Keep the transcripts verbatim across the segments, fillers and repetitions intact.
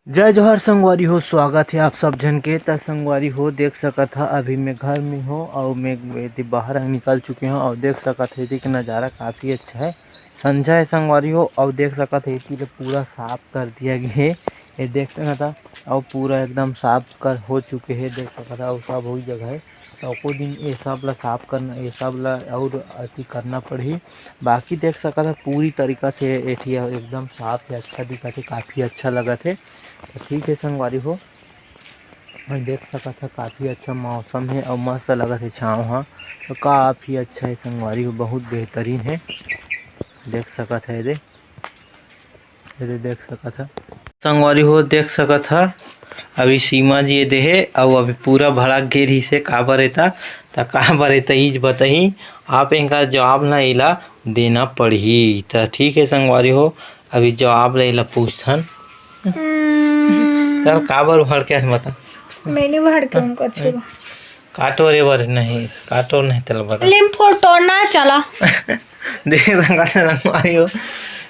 जय जोहार संगवारी हो, स्वागत हे आप सब झन के। त संगवारी हो, देख सकत ह, अभी मैं घर में हो अउ मैं एदे बाहर निकल चुके हो अउ देख सकत ह, एदे के नजारा काफी अच्छा हे। संझा हे संगवारी हो, अउ देख सकत ह, एती ले पूरा साफ कर दिया गे हे। ये देख सकत ह, अउ पूरा एकदम साफ कर हो चुके हे। देख सकत ह, अउ सब वही जगह हे। त एको दिन ये सब ला साफ करना, ये सब ला अउ अति करना पड़ही। बाकी देख सकत ह, पूरी तरीका से एठी एकदम साफ हे, अच्छा दिखत हे, काफी अच्छा लगत हे। त ठीक हे संगवारी हो, मैं देख सकत ह, काफी अच्छा मौसम हे अउ मस्त लगत हे छाँव ह। त काफी अच्छा हे संगवारी हो, बहुत बेहतरीन हे। देख सकत ह एदे, एदे देख सकत ह संगवारी हो, देख सकत ह अभी सीमा जी एदे हे अउ अभी पूरा भड़क गे रहिस हे। काबर एता, त काबर एता इज बताही, आप एकर जवाब ना एला देना पड़ही। त ठीक हे संगवारी हो, अभी जवाब ला एला पूछथन। हम्म। चल, काबर भड़के हस बता? मैं नहीं भड़के हूँ कुछ भी। काटोर ए बर नहीं, काटोर नहीं तेला बता। लीम फूल तोड़ना चला। देख सकत ह संगवारी हो,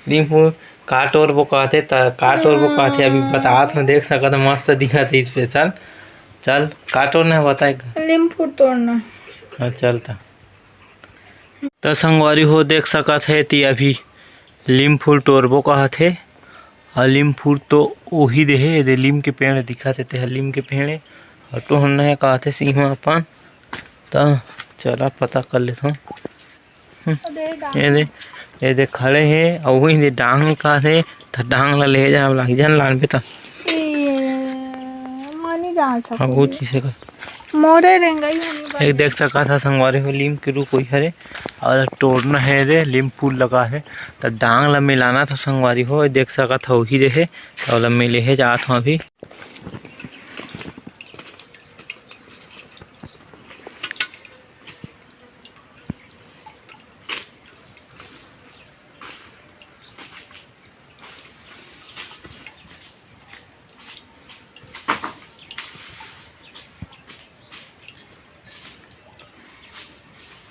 लीम फूल काटोर वो कहथे, त काटोर वो कहथे, अभी बतात हूँ, देख सकत ह मस्त दिखत हे special। चल, काटोर नहीं बताए। लीम फूल तोड़ना। हाँ, चल त। त संगवारी हो, देख सकत हे, ती अभी लीम फूल टोरबो कहत हे। अउ लीम फूल तो ओही दे हे, एदे लीम के पेड़ दिखत हे, तेहा लीम के पेड़ हे। अउ टोहन हे कहत हे सीमा अपन। त चला पता कर लेथन। हम्म, एदे, एदे खड़े हे, अउ ओही दे डांग कहत हे, त डांग ला ले जा, लाग जन लानबे त। ए, मानी जा सकत हे। हाँ, वो चीज हे का। मोरे रेंगई हनी बा। एक देख सकत ह संगवारी हो, लीम के रूख वही हरे अउ टोरना हे रे, लीम फूल लगा हे, त डांग ला मिलाना था संगवारी हो। देख सकत ह, वही दे हे, त ओला मिले हे जात हूँ अभी।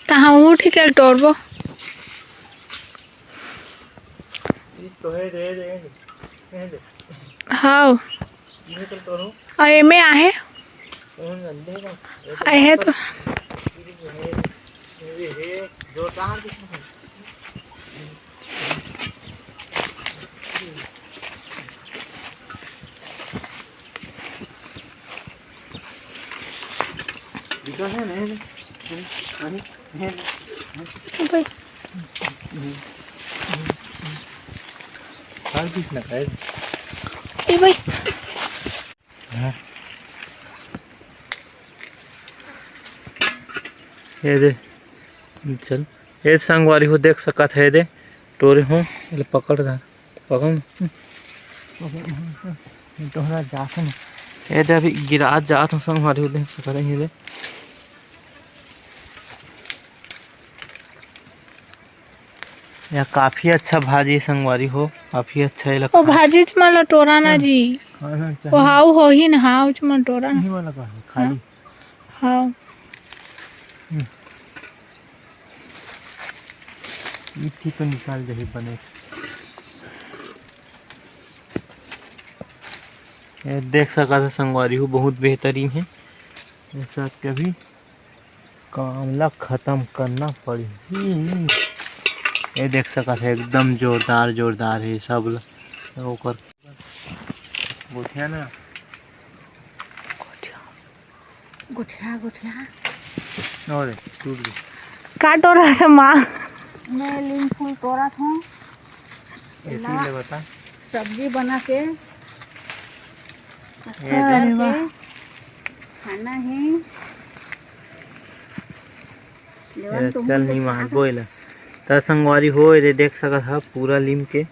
तहाँ उठ के टोरबो। ई तो हे दे, दे, दे, दे। हाव। इहे तो टोरो। अउ एमे आहे। कौन गंदे का? ये तो आहे तो। ये हे, ये हे, जोरदार दिख रहा है। दिखा है नहीं, नहीं, नहीं, नहीं। भाई। हर बीच ना खाए। ए भाई। हाँ। ये दे, चल, ये संगवारी हो देख सकत हे, ये दे टोरे हो, ये पकड़ दा, पकड़। ये तो ना जात हे ना। ये दे अभी गिरा जात हो संगवारी हो देख सकत हे, ये दे। यह काफी अच्छा भाजी संगवारी हो, काफी अच्छा ये ओ लगता है। भाजी च मन ल टोरा ना हाँ। जी। हाँ, हाँ, वो चाहिए। हाउ हो ही ना, हाउ च मन टोरा ना। नहीं वाला का है, खाली। हाँ। हाँ। हम्म। इतनी तो निकाल दे बने। ये देख सकत ह संगवारी हो, बहुत बेहतरीन है। ऐसा कभी काम ला खत्म करना पड़ही। ये देख सकत हे, एकदम जोरदार, जोरदार हे सब ल। ओकर गोठिया ना। गोठिया, गोठिया। अरे, टूट गई। का टोरत हे माँ? मैं लीम फूल टोरत हूँ। एती एला ले बता। सब्जी बना के, ये अचार अरे वाह। के खाना है। देवन ये तो चल हूँ नहीं देखा मारबो था। एला। त संगवारी हो, ये देख सकत ह, पूरा लीम के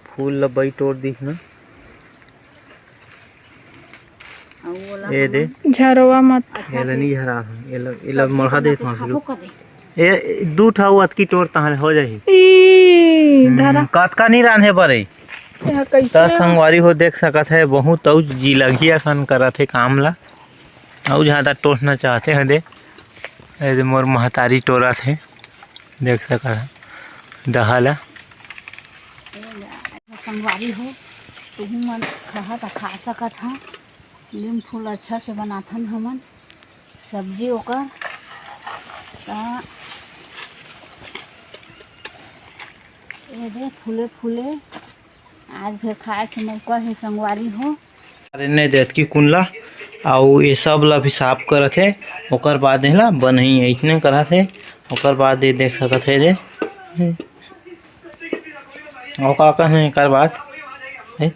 फूल ल बई टोर दिस ना। अउ ओला ए दे। हमन झरवा मत। अच्छा एला से नहीं झरा, एला, एला सब्जी मढ़ा बना देत के हूँ खाबो फिर। कबे। ए, दू ठा अउ अतकी टोर तहाँ ले हो जाही। ई, हम्म, धरा। कतका नहीं रांधे परे। एहा कइसे त हो? संगवारी हो देख सकत हे, बहुत अउ जिलगिया सन करत हे काम ला। अउ ज्यादा टोरना चाहते हैं दे। ए दे मोर महतारी टोरत हे, देख सकत हे। दहा ला। संगवारी हो, तुहू मन खाहा त खा सकत हा। लीम फूल अच्छा से बनाथन हमन सब्जी ओकर। त ये दे फूले फूले आज फिर खाए के मौका हे संगवारी हो। अरे नहीं देत कि कुन ला, अउ ये सब ला भी साफ करत हे, ओकर बाद एला बनही, इतने करत हे। ओकर बाद ये देख सकत हे दे, अउ का कहना एकर बाद हे।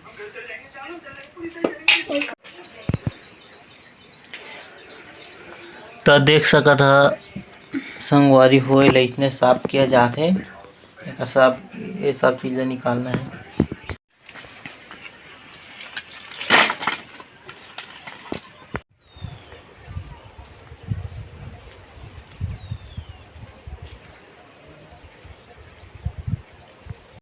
त देख सकत ह संगवारी हो, एला इतने साफ किया जात हे। एकर सब, ये सब चीज ला निकालना हे।